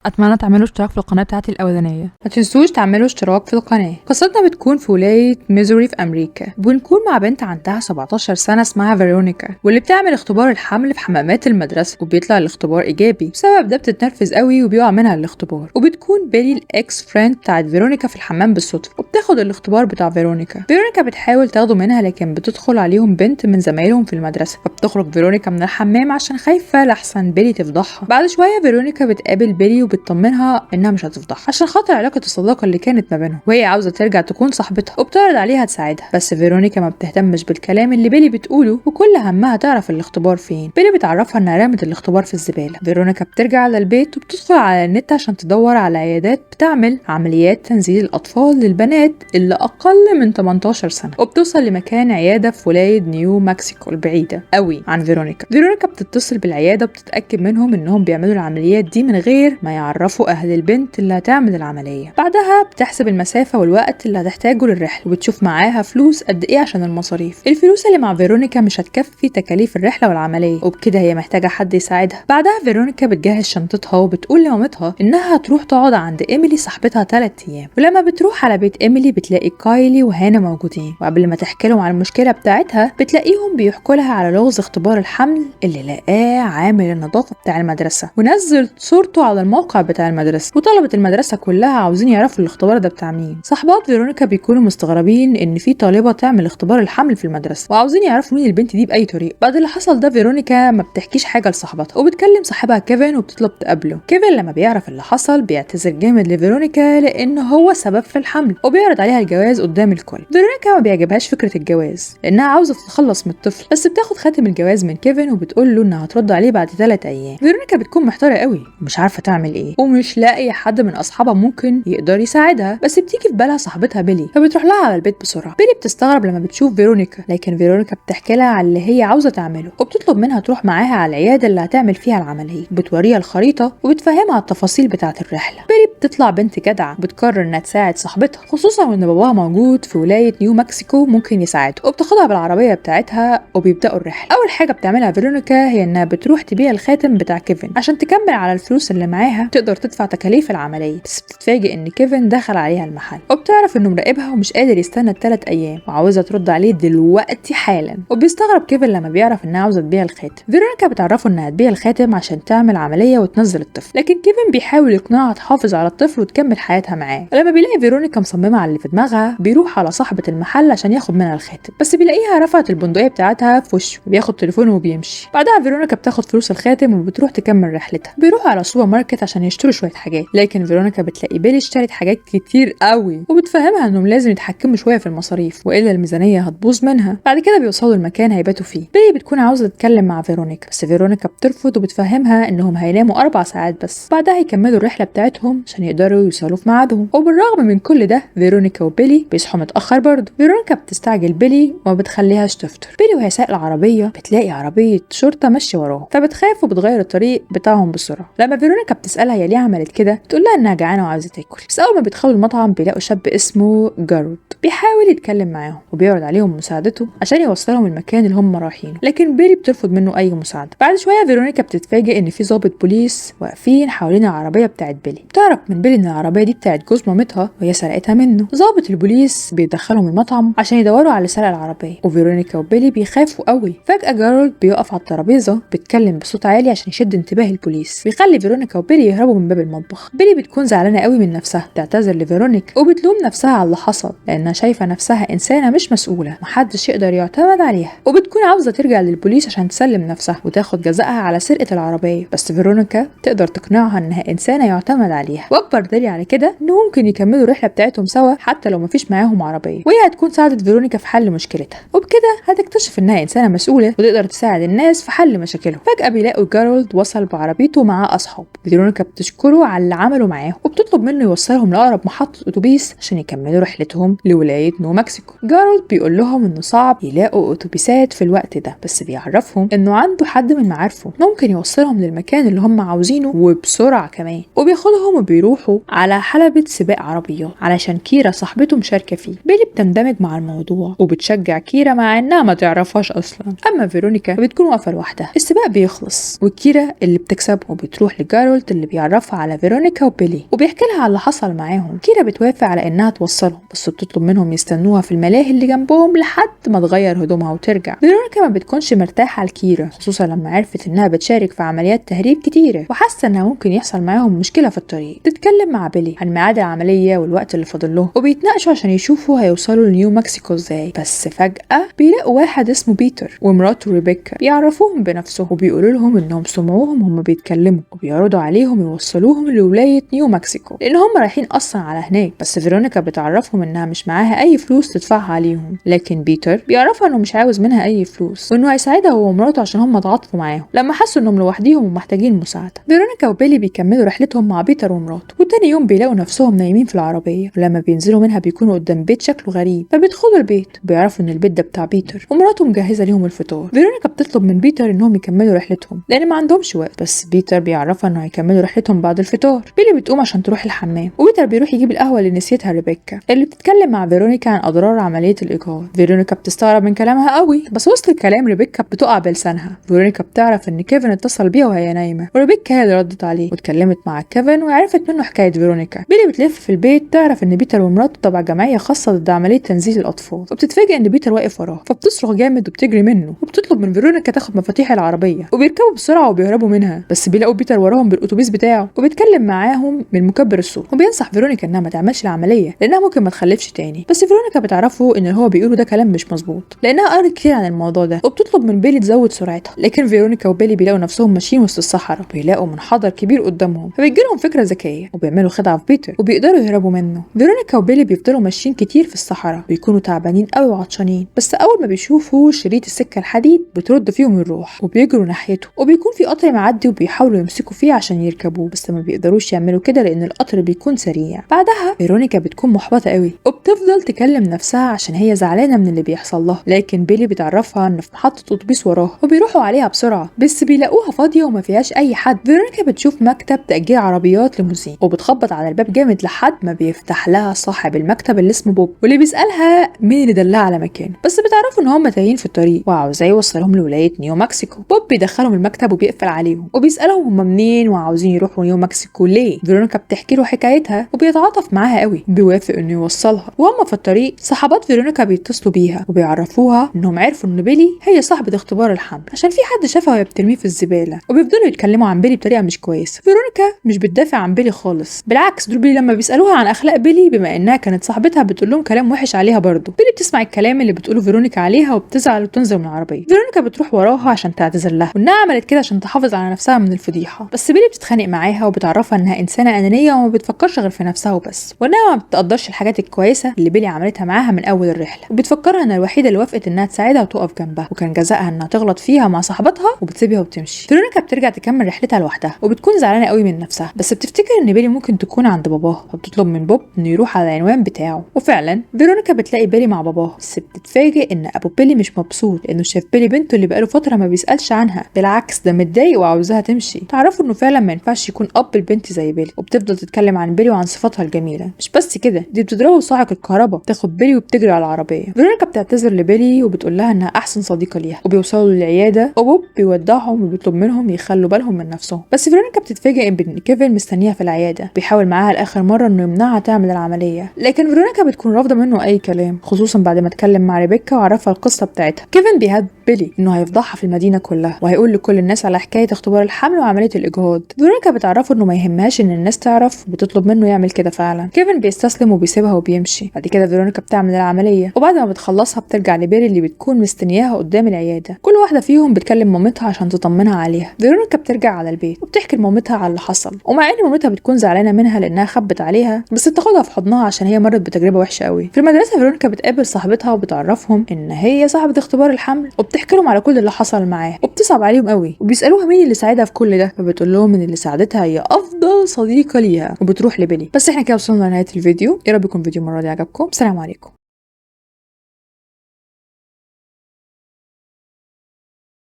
اتمنى تعملوا اشتراك في القناة بتاعتي الاولانية. ما تنسوش تعملوا اشتراك في القناة. قصتنا بتكون في ولاية ميزوري في أمريكا. بنكون مع بنت عندها 17 سنة اسمها فيرونيكا، واللي بتعمل اختبار الحمل في حمامات المدرسة وبيطلع الاختبار إيجابي. بسبب ده بتتنرفز قوي وبيقع منها الاختبار، وبتكون بيلي ال ex friend بتاعت فيرونيكا في الحمام بالصدفة وبتاخد الاختبار بتاع فيرونيكا. فيرونيكا بتحاول تاخده منها، لكن بتدخل عليهم بنت من زمايلهم في المدرسة، فبتخرج فيرونيكا من الحمام عشان خايفة لحسن بيلي تفضحها. بعد شوية فيرونيكا بتقابل بيلي وبتطمنها انها مش هتفضحها عشان خاطر علاقة الصداقة اللي كانت ما بينهم، وهي عاوزة ترجع تكون صاحبتها، وبتعرض عليها تساعدها. بس فيرونيكا ما بتهتمش بالكلام اللي بيلي بتقوله، وكل همها تعرف الاختبار فين. بيلي بتعرفها انها رمت الاختبار في الزبالة. فيرونيكا بترجع على البيت وبتدخل على النت عشان تدور على عيادات بتعمل عمليات تنزيل الأطفال للبنات اللي أقل من 18 سنة، وبتوصل لمكان عيادة في ولاية نيو مكسيكو البعيدة قوي عن فيرونيكا. فيرونيكا بتتصل بالعيادة وبتتأكد منهم انهم بيعملوا العمليات دي من غير ما يعرفوا أهل البنت اللي هتعمل العملية. بعدها بتحسب المسافة والوقت اللي هتحتاجه للرحلة، وبتشوف معاها فلوس قد ايه عشان المصاريف. الفلوس اللي مع فيرونيكا مش هتكفي تكاليف الرحلة والعملية، وبكده هي محتاجة حد يساعدها. بعدها فيرونيكا بتجهز شنطتها وبتقول لمامتها انها هتروح تقعد عند ايميلي صاحبتها 3 ايام. ولما بتروح على بيت ايميلي بتلاقي كايلي وهانا موجودين، وقبل ما تحكي لهم عن المشكلة بتاعتها بتلاقيهم بيحكوا لها على لغز اختبار الحمل اللي لقاه عامل النظافة بتاع المدرسة ونزل صورته على الموقع بتاع المدرسة، وطلبة المدرسة كلها عاوزين يعرفوا الاختبار ده بتاع مين. صاحبات فيرونيكا بيكونوا مستغربين ان في طالبة تعمل اختبار الحمل في المدرسة، وعاوزين يعرفوا مين البنت دي بأي طريقة. بعد اللي حصل ده فيرونيكا ما بتحكيش حاجة لصاحبتها، وبتكلم صاحبها كيفن وبتطلب تقابله. كيفن لما بيعرف اللي حصل بيعتذر جامد لفيرونيكا لان هو سبب في الحمل، وبيعرض عليها الجواز قدام الكل. فيرونيكا ما بيعجبهاش فكرة الجواز لانها عاوزة تتخلص من الطفل، بس بتاخد خاتم الجواز من كيفن وبتقول له انها هترد عليه بعد 3 ايام. فيرونيكا بتكون محتارة قوي ومش عارفة تعمل ايه، ومش لاقية حد من اصحابها ممكن يقدر يساعدها، بس بتيجي في بالها صاحبتها بيلي، فبتروح لها على البيت بسرعة. بيلي بتستغرب لما بتشوف فيرونيكا، لكن فيرونيكا بتحكي لها على اللي هي عاوزة تعمله، وبتطلب منها تروح معاها على العيادة اللي هتعمل فيها العملية. بتوريها الخريطة وبتفهمها التفاصيل بتاعة الرحلة. بيلي بتطلع بنت جدعة، بتقرر انها تساعد صاحبتها، خصوصا وان باباها موجود في ولاية نيو مكسيكو ممكن يساعدها، وبتاخدها بالعربية بتاعتها وبيبدأوا الرحلة. أول حاجة بتعملها فيرونيكا هي انها بتروح تبيع الخاتم بتاع كيفن عشان تكمل على الفلوس اللي معاها تقدر تدفع تكاليف العملية، بس بتتفاجئ ان كيفن دخل عليها المحل، وبتعرف انه مراقبها ومش قادر يستنى ال3 ايام وعاوزة ترد عليه دلوقتي حالا. وبيستغرب كيفن لما بيعرف انها عاوزة تبيع الخاتم. فيرونيكا بتعرفه انها تبيع الخاتم عشان تعمل عملية وتنزل الطفل، لكن كيفن بيحاول يقنعها تحافظ على الطفل وتكمل حياتها معاه. ولما بيلاقي فيرونيكا مصممة على اللي في دماغها بيروح على صاحبة المحل عشان ياخد منها الخاتم، بس بيلاقيها رفعت البندقية بتاعتها في وشه وبياخد تليفونه وبيمشي. بعدها فيرونيكا بتاخد فلوس الخاتم وبتروح تكمل رحلتها. بيروحوا على سوبر ماركت عشان يشتروا شوية حاجات، لكن فيرونيكا بتلاقي بيلي اشترت حاجات كتير قوي، وبتفهمها انهم لازم يتحكموا شوية في المصاريف والا الميزانية هتبوظ منها. بعد كده بيوصلوا المكان هيباتوا فيه. بيلي بتكون عاوزة تتكلم مع فيرونيكا، بس فيرونيكا بترفض وبتفهمها انهم هيناموا 4 ساعات بس، بعدها يكملوا الرحلة بتاعتهم عشان يقدروا يوصلوا في ميعادهم. وبالرغم من كل ده فيرونيكا وبيلي بيصحوا متأخر برضه. فيرونيكا بتستعجل بيلي وما بتخليهاش تفطر. بيلي وهي سايقة العربية بتلاقي عربية شرطة ماشية وراهم، فبتخاف وبتغير الطريق بتاعهم بسرعة. لما فيرونيكا بتسألها هي ليه عملت كده بتقول لها انها جعانة وعاوزة تاكل. بس أول ما بيدخلوا المطعم بيلاقوا شاب اسمه جارود بيحاول يتكلم معاهم وبيعرض عليهم مساعدته عشان يوصلهم المكان اللي هم رايحينه، لكن بيلي بترفض منه أي مساعدة. بعد شوية فيرونيكا بتتفاجئ إن في ضابط بوليس واقفين حوالين العربية بتاعت بيلي. بتعرف من بيلي إن العربية دي بتاعت جوز مامتها وهي سرقتها منه. ضابط البوليس بيدخلهم المطعم عشان يدوروا على سرق العربية، وفيرونيكا وبيلي بيخافوا قوي. فجأة جارولد بيقف على الترابيزة بيتكلم بصوت عالي عشان يشد انتباه البوليس، بيخلي فيرونيكا وبيلي يهربوا من باب المطبخ. بيلي بتكون زعلانة قوي من نفسها، بتعتذر لفيرونيكا وبتلوم نفسها على اللي حصل لأنها شايفة نفسها إنسانة مش مسؤولة محدش يقدر يعتمد عليها، وبتكون عاوزة ترجع للبوليس عشان تسلم نفسها وتاخد جزاءها على سرقة العربية. بس فيرونيكا تقدر تقنعها إنها إنسانة يعتمد عليها، وأكبر دليل على كده إنه ممكن يكملوا الرحلة بتاعتهم سوا حتى لو مفيش معاهم عربية، وهي هتكون ساعدت فيرونيكا في حل مشكلتها، وبكده هتكتشف إنها إنسانة مسؤولة وتقدر تساعد الناس في حل مشاكلهم. فجأة بيلاقوا جارولد وصل بعربيته مع أصحابه. فيرونيكا بتشكره على اللي عمله معاه وبتطلب منه يوصلهم لأقرب محطة أتوبيس عشان يكملوا رحلتهم لولاية نيو مكسيكو. جارولد بيقول لهم إنه صعب يلاقوا أتوبيسات في الوقت ده، بس بيعرفهم إنه عنده حد من معارفه ممكن يوصلهم للمكان اللي هم عاوزينه وبسرعة كمان، وبياخدهم وبيروحوا على حلبة سباق عربيات علشان كيث كيرا صاحبته مشاركة فيه. بيلي بتندمج مع الموضوع وبتشجع كيرا مع انها ما تعرفهاش اصلا. اما فيرونيكا بتكون واقفة لوحدها. السباق بيخلص وكيرا اللي بتكسب، وبتروح لجارولد اللي بيعرفها على فيرونيكا وبيلي وبيحكي لها على اللي حصل معاهم. كيرا بتوافق على انها توصلهم، بس بتطلب منهم يستنوها في الملاهي اللي جنبهم لحد ما تغير هدومها وترجع. فيرونيكا ما بتكونش مرتاحة لكيرا، خصوصا لما عرفت انها بتشارك في عمليات تهريب كتيرة وحاسه انها ممكن يحصل معاهم مشكلة في الطريق. تتكلم مع بيلي عن ميعاد العملية والوقت اللي فاضل لهم، وبيتناقشوا عشان يشوفوا هيوصلوا لنيو مكسيكو ازاي. بس فجاة بيلاقوا واحد اسمه بيتر ومراته ريبيكا بيعرفوهم بنفسهم وبيقولوا لهم انهم سمعوهم هم بيتكلموا، وبيعرضوا عليهم يوصلوهم لولاية نيو مكسيكو لان هم رايحين اصلا على هناك. بس فيرونيكا بتعرفهم انها مش معاها اي فلوس تدفعها عليهم، لكن بيتر بيعرفها انه مش عاوز منها اي فلوس وانه هيساعدها هو ومراته عشان هم اتعاطفوا معاهم لما حسوا انهم لوحديهم ومحتاجين مساعدة. فيرونيكا وبيلي بيكملوا رحلتهم مع بيتر ومراته، وتاني يوم بيلاقوا نفسهم نايمين في العربية، ولما بينزلوا منها بيكونوا قدام بيت شكله غريب، فبيدخلوا البيت وبيعرفوا ان البيت ده بتاع بيتر ومراته مجهزة ليهم الفطار. فيرونيكا بتطلب من بيتر انهم يكملوا رحلتهم لان ما عندهمش وقت، بس بيتر بيعرفها انه هيكملوا رحلتهم بعد الفطار. بيلي بتقوم عشان تروح الحمام، وبيتر بيروح يجيب القهوة اللي نسيتها ريبيكا اللي بتتكلم مع فيرونيكا عن اضرار عملية الاجهاض. فيرونيكا بتستغرب من كلامها قوي، بس وسط الكلام ريبيكا بتقع بلسانها. فيرونيكا بتعرف ان كيفن اتصل بيها وهي نايمة، وريبيكا هي اللي ردت عليه واتكلمت مع كيفن وعرفت منه حكاية فيرونيكا. بيلي بتلف في البيت تعرف ان بيتر ومراته تبع جمعية خاصة ضد عملية تنزيل الاطفال، وبتتفاجئ ان بيتر واقف وراها، فبتصرخ جامد وبتجري منه وبتطلب من فيرونيكا تاخد مفاتيح العربية، وبيركبوا بسرعة وبيهربوا منها. بس بيلاقوا بيتر وراهم بالاتوبيس بتاعه وبيتكلم معاهم من مكبر الصوت، وبينصح فيرونيكا انها ما تعملش العملية لانها ممكن ما تخلفش تاني. بس فيرونيكا بتعرفه ان اللي هو بيقوله ده كلام مش مظبوط لانها قرت كتير عن الموضوع ده، وبتطلب من بيلي تزود سرعتها. لكن فيرونيكا وبيلي بيلاقوا نفسهم ماشيين وسط الصحراء، بيلاقوا منحدر كبير قدامهم، فبيجي لهم فكرة ذكية وبيعملوا خدعه في بيتر وبيقدروا يهربوا منه. فيرونيكا وبيلي بيفضلوا ماشيين كتير في الصحراء، بيكونوا تعبانين قوي وعطشانين، بس اول ما بيشوفوا شريط السكة الحديد بترد فيهم الروح وبيجروا ناحيته، وبيكون في قطر معدي وبيحاولوا يمسكوا فيه عشان يركبوه، بس ما بيقدروش يعملوا كده لان القطر بيكون سريع. بعدها فيرونيكا بتكون محبطة قوي وبتفضل تكلم نفسها عشان هي زعلانة من اللي بيحصل لها، لكن بيلي بتعرفها ان في محطة اتوبيس وراها وبيروحوا عليها بسرعة، بس بيلاقوها فاضية وما فيهاش اي حد. فيرونيكا بتشوف مكتب تأجير عربيات ليموزين وبتخبط على الباب جامد لحد ما بيفتح لها صاحب المكتب اللي اسمه بوب، واللي بيسألها مين اللي دلها على مكانه، بس بتعرفوا ان هم تايهين في الطريق وعاوزاه يوصلهم لولاية نيو مكسيكو. بوب بيدخلهم المكتب وبيقفل عليهم وبيسألهم هم منين وعاوزين يروحوا نيو مكسيكو ليه. فيرونيكا بتحكي له حكايتها وبيتعاطف معاها قوي، بيوافق انه يوصلها. وهم في الطريق صحبات فيرونيكا بيتصلوا بيها وبيعرفوها انهم عرفوا ان بيلي هي صاحبة اختبار الحمل عشان في حد شافها وهي بترميه في الزبالة، وبيفضلوا يتكلموا عن بيلي بطريقة مش كويسة. فيرونيكا مش بتدافع عن بيلي خالص، بالعكس دول بيلي لما بيسألوها عن اخلاق بيلي بما انها كانت صاحبتها بتقول لهم كلام وحش عليها برضه. بيلي بتسمع الكلام اللي بتقوله فيرونيكا عليها وبتزعل وبتنزل من العربية. فيرونيكا بتروح وراها عشان تعتذر لها وانها عملت كده عشان تحافظ على نفسها من الفضيحة، بس بيلي بتتخانق معاها وبتعرفها انها انسانه انانية وما بتفكرش غير في نفسها وبس، وانها ما بتقدرش الحاجات الكويسة اللي بيلي عملتها معاها من اول الرحلة، وبتفكرها انها الوحيدة اللي وافقت انها تساعدها وتقف جنبها، وكان جزاءها انها تغلط فيها مع صاحبتها وبتسيبها وبتمشي. فيرونيكا بترجع تكمل رحلتها لوحدها وبتكون زعلانة قوي من نفسها، بس بتفتكر ان بيلي ممكن تكون عند باباها، فبتطلب من بوب انه يروح على العنوان بتاعه. وفعلا فيرونيكا بتلاقي بيلي مع باباها، بس بتتفاجئ ان ابو بيلي مش مبسوط لانه شاف بيلي بنته اللي بقاله فترة ما بيسالش عنها، بالعكس ده متضايق وعاوزاها تمشي. تعرفوا انه فعلا ما ينفعش يكون اب البنت زي بيلي، وبتفضل تتكلم عن بيلي وعن صفاتها الجميلة. مش بس كده، دي بتضربه صاعق الكهرباء، تاخد بيلي وبتجري على العربية. فيرونيكا بتعتذر لبيلي وبتقول لها انها احسن صديقه ليها، وبيوصلوا للعياده وبوب بيودعهم وبيطلب منهم يخلوا بالهم من نفسهم. بس فيرونيكا بتتفاجئ ان كيفن مستنيها في العيادة، بيحاول معاها لاخر مرة انه يمنعها تعمل العملية، لكن فيرونيكا بتكون رافضه منه اي كلام، خصوصا بعد ما اتكلم مع ريبيكا وعرفها القصة بتاعتها. كيفن بيهدد بيلي انه هيفضحها في المدينة كلها وهيقول لكل الناس على حكاية اختبار الحمل وعملية الاجهاض. فيرونيكا بتعرفه انه ما يهمهاش ان الناس تعرف وبتطلب منه يعمل كده فعلا. كيفن بيستسلم وبيسيبها وبيمشي. بعد كده فيرونيكا بتعمل العملية، وبعد ما بتخلصها بترجع لبيلي اللي بتكون مستنياها قدام العيادة. كل واحدة فيهم بتكلم مامتها عشان تطمنها عليها. فيرونيكا بترجع على البيت وبتحكي لمامتها على اللي حصل، ومع ان مامتها بتكون زعلانة منها لانها خبت عليها، بس بتاخدها في حضنها عشان هي مرت بتجربه وحشة قوي. في المدرسة فيرونيكا بتقابل صاحبتها وبتعرفهم ان هي صاحبه اختبار الحمل، وبتحكي لهم على كل اللي حصل معاها وبتصعب عليهم قوي، وبيسالوها مين اللي ساعدها في كل ده، فبتقول لهم ان اللي ساعدتها هي افضل صديقه ليها، وبتروح لبيلي. بس احنا كده وصلنا لنهاية الفيديو، يا رب يكون فيديو المرة دي عجبكم. السلام عليكم.